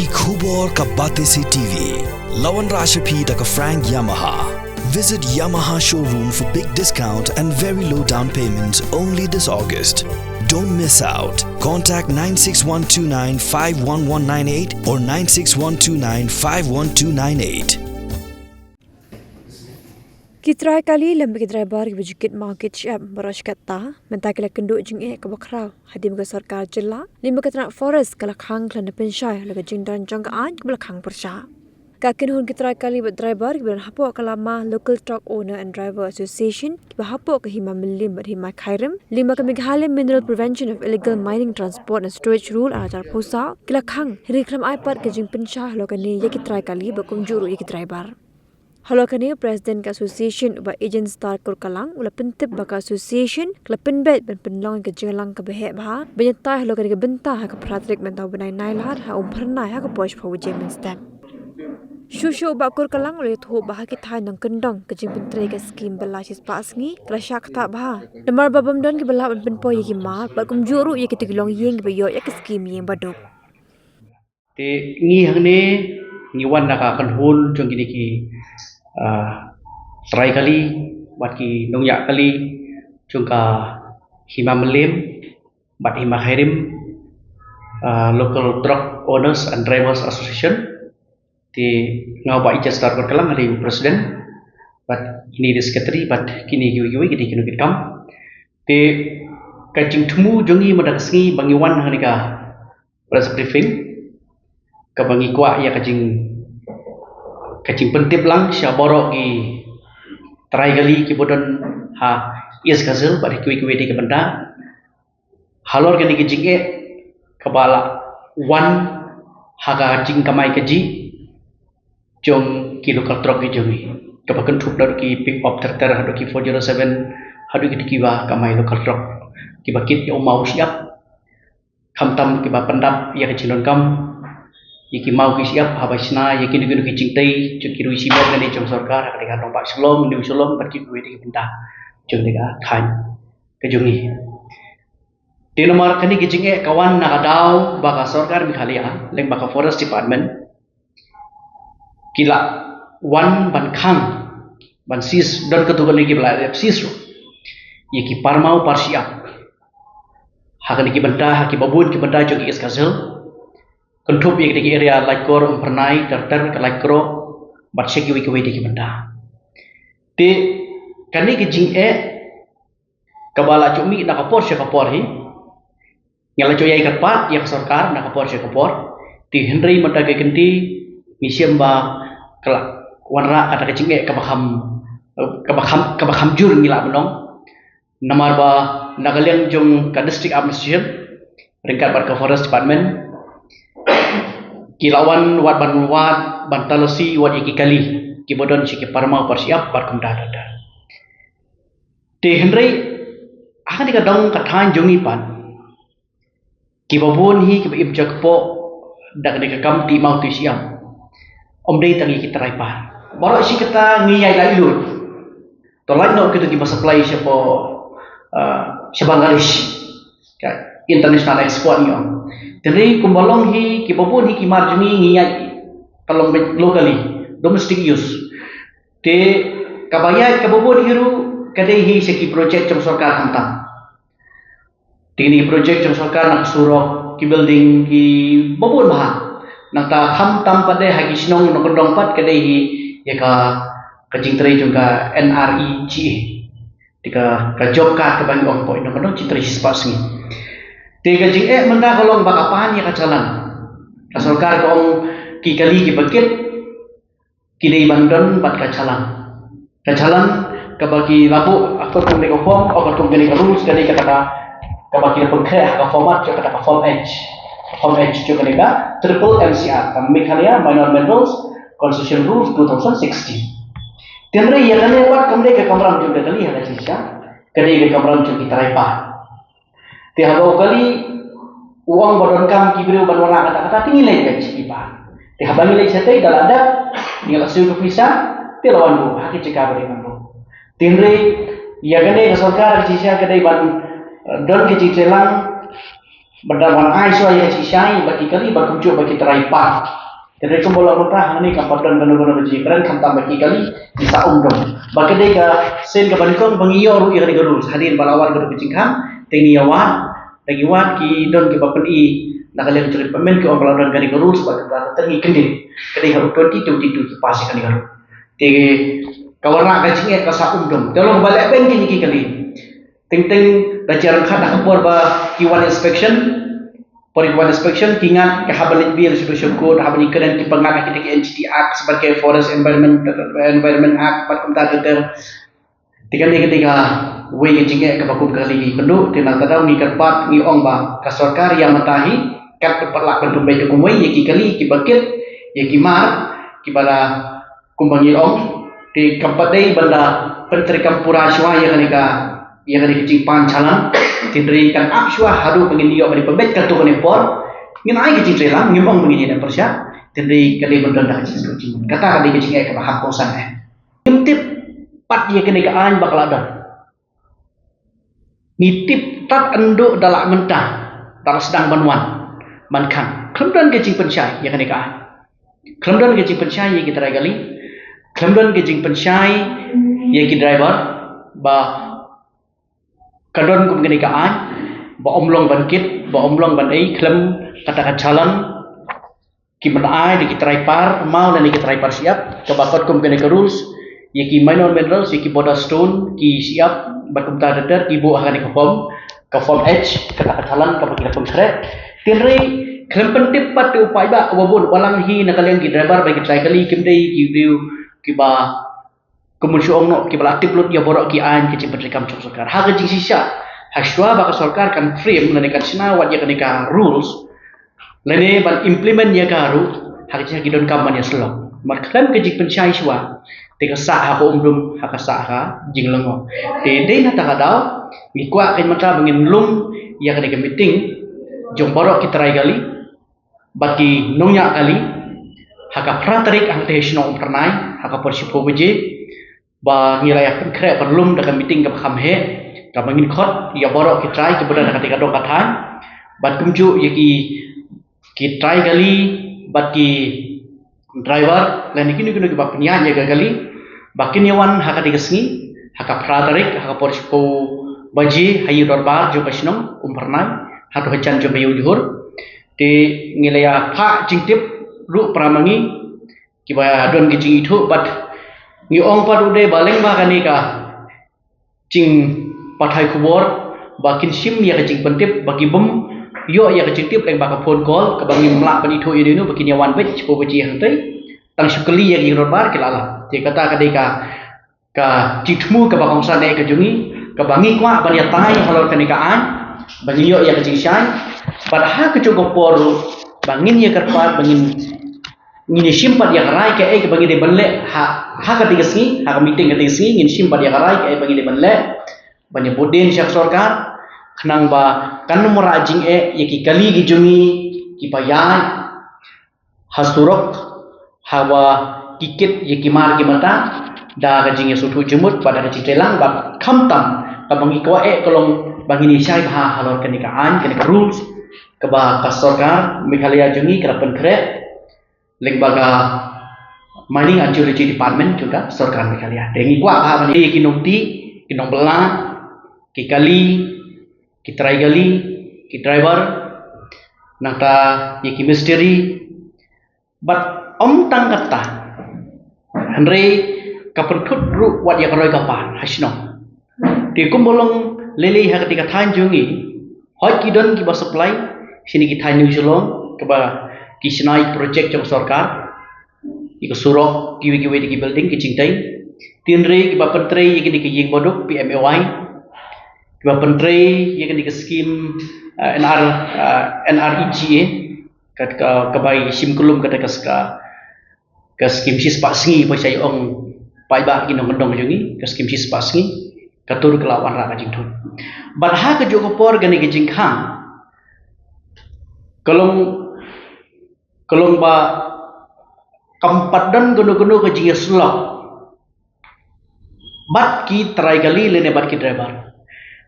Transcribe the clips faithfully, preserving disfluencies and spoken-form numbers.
Ki khubor ka Batesi T V. La wanrah sha phi da ka Frank Yamaha. Visit Yamaha showroom for big discount and very low down payment only this August. Don't miss out. Contact nine six one two nine five one one nine eight or nine six one two nine five one two nine eight. Ki trai kali lem bad ki driver kiba ju kit maw kit shyiap baroh shi katta mynta ki la kynduh jingeh kaba khraw hadien ba ka sorkar jylla lem bad ka tnat forest ka la khang khlem da pynshai halor ka jingdon jong ka aiñ kaba la khang pyrshah. Ka kynhun ki trai kali bad driver kiba don hapoh ka lama Local Truck Owner and Driver Association kiba hapoh ka Hima Mylliem bad Hima Khyrim lem bad ka Meghalaya Mineral Prevention of Illegal Mining Transport and Storage Rule ar hajar arphew saw ki la khang hynrei khlem ai pat ka jingpynshai halor kane ïa ki trai kali bad kumjuh ruh ïa ki driver. Halor kane, President ka Association u Bah Ejen Star Kurkalang u la pyntip ba ka Association ka la pynbeit ban pynlong ïa ka jingïalang kaba heh bha ban ïatai halor kane ka bynta ha ka phra tarik mynta u bnai Nailar ha Umphyrnai ha ka por shiphew baje mynstep. Shuh shuh u Bah Kurkalang u la ïathuh ba ha ki thaiñ nongkyndong ka jingpyntrei ka skim bylla shispah sngi ka la shah ktah bha namar ba bym don kiba lah ban pynpoi ïa ki map bad kumjuh ruh ïa kito ki longïing kiba ïoh ïa ka skim ïing baduk. Te ngi hangne ngi wan na ka kynhun jong kine ki, ah, trai kali bad ki nongñiah kali jong ka Hima Mylliem bad Hima Khyrim, ah, Local Truck Owners and Drivers Association. Te nga u Bah Ejen Star Kurkalang, nga dei u president bad ine i secretary bad kine kiwei kiwei ki dei ki nongkitkam. Te ka jingthmu jong ngi mynta ka sngi ba ngi wan hangne ka press briefing kaba ngi kwah ïa ka jing, ka jingpyntip lang sha baroh ki trai kali kiba don ha East Khasi Hills bad ha kiwei kiwei de ki bynta halor kane ka jingeh kaba la wan ha ka jingkamai kajih jong ki local truck ki jong ngi kaba kynthup da ki pick up ter ter haduh ki four zero seven haduh ki kiba kamai local truck kiba kit ïa u maw u shyiap. Khamtam kiba pyndap ïa ka jingdonkam ïa ki maw ki shyiap haba shna ïa kino kino ki jingtei jong ki rui shibor kane jong sorkar ha ka dei ka nongbah Shillong, New Shillong bad kiwei de ki bynta jong kane ka thaiñ ka jong ngi. Te namar kane ka jingeh ka wan na ka daw ba ka sorkar Meghalaya lem bad ka Forest Department ki la wan ban khang ban seize, don katto katne kiba la dep seize ruh ïa ki par maw par shyiap ha kane ki bynta, ha kiba bun ki bynta jong ki East Khasi Hills, kynthup ïa kane ki area Laitkor, Umphyrnai, ter ter ka Laitkor bad sha kiwei kiwei de ki bynta. Te kane ka jingeh kaba la ju mih na ka por sha ka por hi, ngi la ju ïai kyrpad ïa ka sorkar na ka por sha ka por. Te hynrei mynta ka kynti ngi shem ba ka la wanrah kata ka jingeh kaba kham, kaba kham, kaba kham jur ngi lah ban ong. Namar ba na ka liang jong ka District Administration ryngkat bad ka Forest Department ki la wan wat ban, wat ban talasi wat ïa ki kali kiba don sha ki par maw par shyiap bad kumta ter ter. Te hynrei ha kane ka dong ka thaiñ jong ngi pat kiba bun hi kiba im jakpoh da kane ka kam tih maw tih shyiap. Ym dei tang ïa ki trai par, baroh shi katta ngi ïai lait lut. To lait noh kito kiba supply shapoh, ah, sha Bangladesh, ka international export ngi ong. Te hynrei kumba long hi kiba bun hi ki mar jong ngi ngi ïai ka long beit locally, domestic use. Te kaba ïaid kaba bun hi ruh ka dei hi sha ki project jong sorkar khamtam. Te kine ki project jong sorkar na ka surok, ki building, kiba bun bha. Nangta khamtam pat de ha ki shnong nongkyndong pat ka dei hi ïa ka, ka jingtrei jong ka N R E G A. Te ka, ka job card kaba ngi ong hapoh nongkyndong jingtrei shispah sngi. Te ka jingeh mynta ka long ba ka pan ïa ka challan. Ka sorkar ka ong ki kali kiba kit ki dei ban don bad ka challan. Ka challan kaba ki la buh ha kyrteng kane ka form, ha kyrteng kane ka rules, kane kata ka, kaba ki la pynkhreh ha ka format jong kata ka form H. Form H jong kane ka triple M C R, ka Meghalaya Minor Minerals Concession Rules two thousand sixteen. Te hynrei ïa kane pat kam dei ka kamram jong ka kali ha ka jingshisha, ka dei ka kamram jong ki trai par. Te haba u kali u ong ba donkam ki briew ban wanrah kata kata, te ngi leit beit sha ki par. Te haba ngi leit shatei da la dep ngi la siew ka pisa, te la wan buh ha ki jaka ba dei ban buh. Te hynrei ïa kane ka sorkar ka jingshisha ka dei ban, eh, don ka jingtrei lang Bad da wan ai shuwa ïa ka jingshai bad ki kali bad kumjuh bad ki trai park. Te dei kumba long mynta hangne kam pat don kano kano ka jingkren khamtam bad ki kali ki sah um dum. Bad ka dei ka sien kaba nyngkong ba ngi ïoh ruh ïa kane ka rules hadien ba la wan ka jingkhang te ngi ïa wad, da ngi wad ki don kiba pyni na ka liang jong ka department ki ong ba la don kane ka rules bad ka ngi kyndit. Ka dei ha u twenty twenty-two ki pass ïa kane ka rules. Te ka wanrah ka jingeh ka sah um dum. Te long ba leh beiñ kine ki kali. Teng teng da jia ryngkat ha ka por ba ki wan inspection, por ki wan inspection ki ngat ka haba leit biang sha sha court, haba leit kren ki ba ngat ha kita ki N G T Act, bad ka Forest Environment, Environment Act, bad kumta ter ter. Te kane ka dei kawei ka jingeh kaba kum ka kali ki kynduh. Te nangta daw ngi kyrpad ngi ong ba ka sorkar ïa mynta hi kat pat lah ban pynbeit da kumwei ïa ki kali kiba kit, ïa ki mar kiba la kumba ngi ong, te kam pat dei ban da pyntreikam pura shuwa ïa kane ka, ïa kane ka jingpan challan. Tynrai kan ap shuwa haduh ba ngin ïoh ban pynbeit katto katne por. Ngin ai ka jingtreilang, ngim ong ba ngin ïa pyrshah. Tynrai ka dei ban don da ka jingsngewthuh jingmut. Kata ka dei ka jingeh kaba ha kongsan eh. Ngim tip pat ïa kane ka aiñ ba ka la don. Ngi tip tad haduh da la mynta, da la sdang ban wan, ban khang. Khlem don ka jingpynshai ïa kane ka aiñ. Khlem don ka jingpynshai ïa ki trai kali. Khlem don ka jingpynshai ïa ki driver ba ka don kum kane ka aiñ ba ym long ban kit, ba ym long ban ei, khlem kata ka challan ki ban ai da ki trai par maw lane ki trai par shyiap, kaba kot kum kane ka rules, ïa ki minor minerals, ïa ki border stone, ki shyiap, bad kumta ter ter, ki buh ha kane ka form, ka form H, kata ka challan kaba ki la pynkhreh. Tynrai khlem pyntip pat te u paidbah uba bun, wat la hi na ka liang ki driver bad ki trai kali, kim dei ki briew kiba Kumba shu ong noh, kiba la tip lut ïa baroh ki aiñ ki jingpyntreikam jong sorkar. Ha ka jingshisha, ha shuwa ba ka sorkar kan frame lane kan shna wat ïa kane ka rules, lane ban implement ïa ka ruh, ha ka jingshna ki donkam ban ïasyllok. Mar khlem ka jingpynshai shuwa, te ka sah ha ka umdum, ha ka sah ha ka jinglyngngoh. Te dei na kata ka daw, ngi kwah kein mynta ba ngin lum ïa kane ka meeting jong baroh ki trai kali bad ki nongñiah kali ha ka phra tarik hangtei ha shnong Umphyrnai ha ka por shiphew baje, ba ngi la ïa pynkhreh ban lum da ka meeting kaba kham heh, kaba ngin khot ïa baroh ki trai kiba don ha katei ka dong ka thaiñ, bad kumjuh ïa ki, ki trai kali bad ki driver lane kino kino kiba pynïaid ïa ka kali, ba kin ïa wan ha katei ka sngi, ha ka phra tarik ha ka por shiphew baje ha ïing dorbar jong ka shnong Umphyrnai, hato hajan jong ka ïew jhur. Te ngi la ïa phah jingtip ruh para ma ngi kiba don ki jingithuh, bad ngi ong pat u dei ba lyngba kane ka jingpathai khubor ba kin shim ïa ka jingpyntip, ba ki bym ïoh ïa ka jingtip lyngba ka phone call kaba ngim lah ban ithuh ïa uno uno, ba kin ïa wan beit shiphew baje hangtei, tang shu kylli ïa ka ïing dorbar ki la lah. Te kata ka dei ka ka jingthmu kaba kongsan eh ka jong ngi, kaba ngi kwah ban ïatai halor kane ka aiñ, ba ngin ïoh ïa ka jingshai, bad ha ka jong ka por ruh ba ngin ïa kyrpad, ba ngin, ngin ïa shim pat ïa ka rai kaei kaba ngi dei ban leh ha, ha katei ka sngi, ha ka meeting katei ka sngi, ngin shim pat ïa ka rai kaei ba ngi dei ban leh, ban ïa bud dien sha ka sorkar, khnang ba kan ym wanrah jingeh ïa ki kali ki jong ngi kiba ïaid ha surok, haba ki kit ïa ki mar ki mata da ka jingïasngewthuh jingmut bad da ka jingtreilang, bad khamtam kaba ngi kwah eh ka long ba ngin ïa shai bha halor kane ka aiñ, kane ka rules kaba ka sorkar Meghalaya jong ngi ka la pynkhreh lyngba ka Mining and Geology Department jong ka sorkar Meghalaya. Te ngi kwah bha ban ïa ki nongtih, ki nongbylla, ki kali, ki trai kali, ki driver, nangta ïa ki mistri, bad ym tang kata, hynrei ka pynthut ruh wat ïa ka roi ka par ha shnong. Te kumba long lei lei ha katei ka thaiñ jong ngi, hooid ki don kiba supply shane ki thaiñ New Shillong, kaba ki shna ïa ki project jong sorkar, ïa ka surok, kiwei kiwei de ki building, ki jingtei. Tynrai kiba pyntrei ïa kine ki ïing baduk, P M A Y, kiba pyntrei ïa kine ki skim, eh, N R, eh, N R E G A, ka, ka, kaba ïashim kyllum kata ka ska, ka skim shispah sngi, ba shai ong paidbah ki nongkyndong jong ngi, ka skim shispah sngi, ka tur ka la wanrah ka jingthut. Bad ha kajuh ka por kane ka jingkhang ka long, ka long ba kam pat don kano kano ka jingïasyllok bad ki trai kali lane bad ki driver.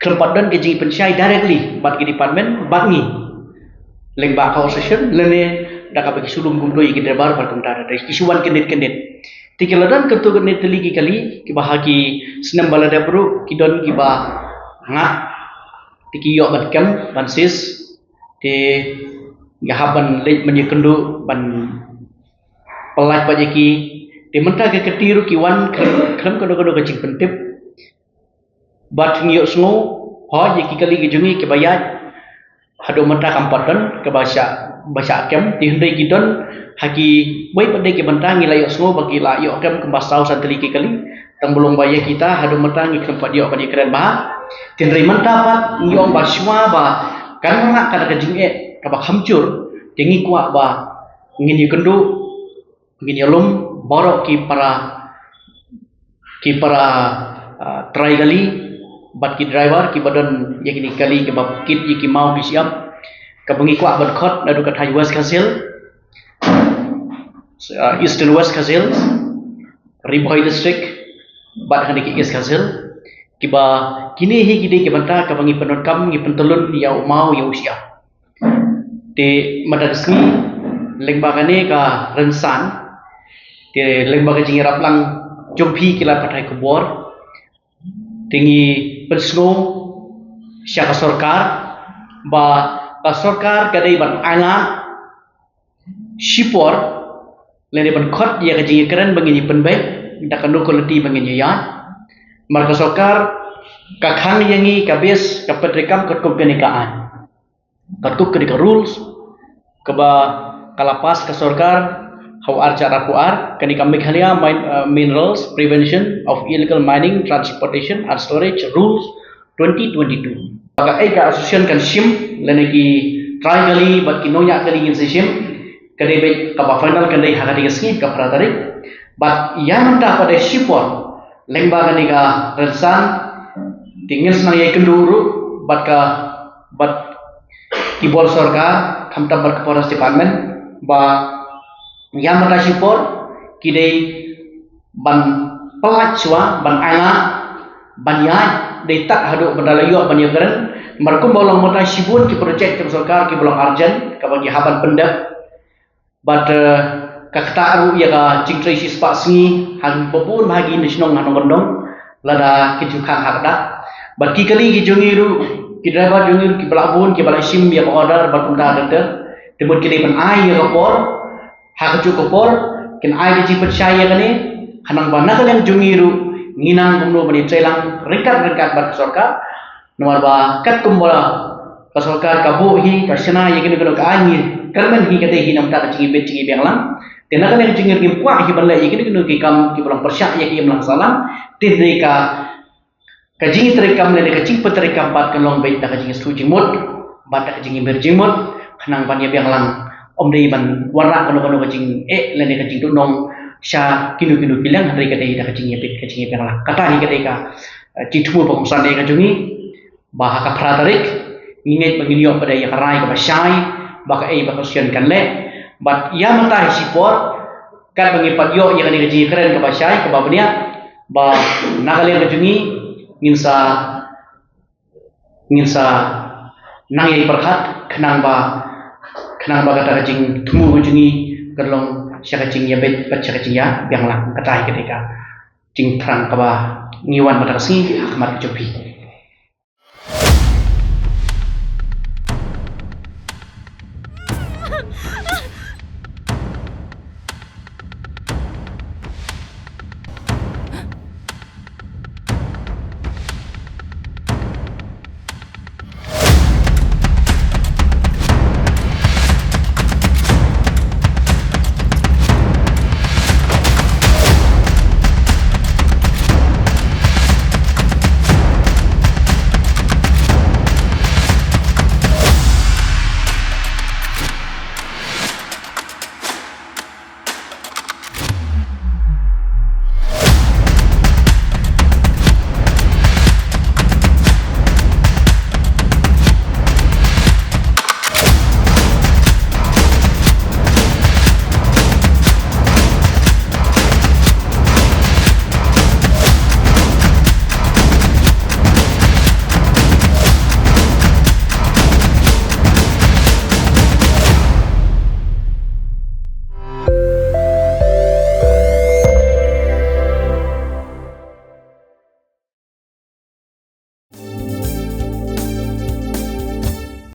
Kam pat don ka jingpynshai directly bad ki department bad ngi. lyngba ka association lane da kaba ki shu lum kumto ïa ki driver bad kumta da ki shu wan kyndit kyndit. Te ki la don katto katne tylli ki kali kiba ha ki snem ba la dep ruh ki don kiba ngap, te ki ïoh ban kem ban seize, te ki hap ban leit ban ïakynduh ban pyllait pat ïa ki. Te mynta ka kti ruh ki wan khlem khlem kano kano ka jingpyntip. Bad ngi ïohsngew, hooid, ïa ki kali ki jong ngi kiba ïaid haduh mynta kam pat don kaba shah, ba shah kem. Te hynrei ki don ha kiwei pat de ki bynta ngi la ïohsngew ba ki la ïoh kem kumba saw san tylli ki kali. Tang ba long ba ïa kita haduh mynta ngi khlem pat ïoh ban ïakren bha. Te hynrei mynta pat ngi ong ba shuwa ba kan wanrah kata ka jingeh kaba kham jur, te ngi kwah ba ngin ïakynduh, ngin ïalum baroh ki para, ki para, ah, trai kali bad ki driver kiba don ïa kine ki kali kiba kit ïa ki maw ki shyiap, kaba ngi kwah ban khot naduh ka thaiñ West Khasi Hills, ah, Eastern West Khasi Hills, Ri Bhoi District bad hangne ki East Khasi Hills, kiba kine hi ki dei ki bynta kaba ngi pyndonkam, ngi pyntyllun ïa u maw ïa u shyiap. Te mynta ka sngi lyngba kane ka rynsan, te lyngba ka jingïarap lang jong phi ki lad pathai khubor, te ngi pynsngew sha ka sorkar ba ka sorkar ka dei ban ailad shipor lane ban khot ïa ka jingïakren ba ngin ïa pynbeit da kano ka lynti ba ngin ïa ïaid. Namar ka sorkar ka khang ïa ngi ka base ka pyntreikam katkum kane ka aiñ, katkum kane ka rules kaba ka la pass ka sorkar ha u ar hajar arphew ar, kane ka Meghalaya Min-, uh, Minerals Prevention of Illegal Mining, Transportation and Storage Rules twenty twenty-two. Ba kaei ka association kan shim lane ki trai kali bad ki nongñiah kali ngin sa shim, ka dei beit kaba final kan dei ha katei ka sngi ka phra tarik. Bad ïa mynta pat de shipor lyngba kane ka rynsan, te ngin sa nang ïakynduh ruh bad ka, bad ki bor sorkar, khamtam bad ka Forest Department, ba ïa mynta shipor ki dei ban pyllait shuwa, ban ailad, ban ïaid dei tad haduh ban da la ïoh ban ïakren. Namar kumba long mynta shibun ki project jong sorkar kiba long urgent kaba ngi hap ban pyndep. Bad, eh, ka ktah ruh ïa ka jingtrei shispah sngi ha kiba bun ba ha ki na shnong ha nongkyndong, lada ki ju khang ha ka dak. Bad ki kali ki jong ngi ruh, ki driver jong ngi ruh kiba la bun kiba la shim ïa ka order bad kumta ter ter. Te mut ki dei ban ai ïa ka por, ha kajuh ka por kin ai ka jingpynshai ïa kane, khnang ba na ka liang jong ngi ruh ngin nang kumno ban ïatrei lang ryngkat ryngkat bad ka sorkar. Namar ba katkum ba ka sorkar ka buh hi, ka shna ïa kino kino ka aiñ, kyrmen hi ka dei hi namar ka jingïabit jingïabiang lang. Te na ka liang jong ngi ruh ngim kwah hi ban leh ïa kino kino ki kam kiba long pyrshah ïa ka imlang sahlang. Te dei ka, ka jingïatreikam lane ka jingpyntreikam pat kan long beit da ka jingïasyllok jingmut bad da ka jingïamir jingmut, khnang ban ïabiang lang, ym dei ban wanrah kano kano ka jingeh lane ka jingduhnong sha kino kino ki liang, hynrei ka dei da ka jingïabit ka jingïabiang lang. Kata hi ka dei ka, eh, jingthmu ba kongsan ïa ka jong ngi, ba ha ka phra tarik ngi ngeit ba ngin ïoh pat de ïa ka rai kaba shai ba kaei ba ka association kan leh. Bad ïa mynta hi shipor, katba ngi pat ïoh ïa kane ka jingïakren kaba shai kaba bniah, ba na ka liang ka jong ngi ngin sa, ngin sa nang ïai pyrkhat khnang ba, khnang ba kata ka jingthmu ka jong ngi kan long sha ka jingïabit bad sha ka jingïabiang lang. Kata hi ka dei ka jingthrang kaba ngi wan mynta ka sngi ha khmat ka jong phi.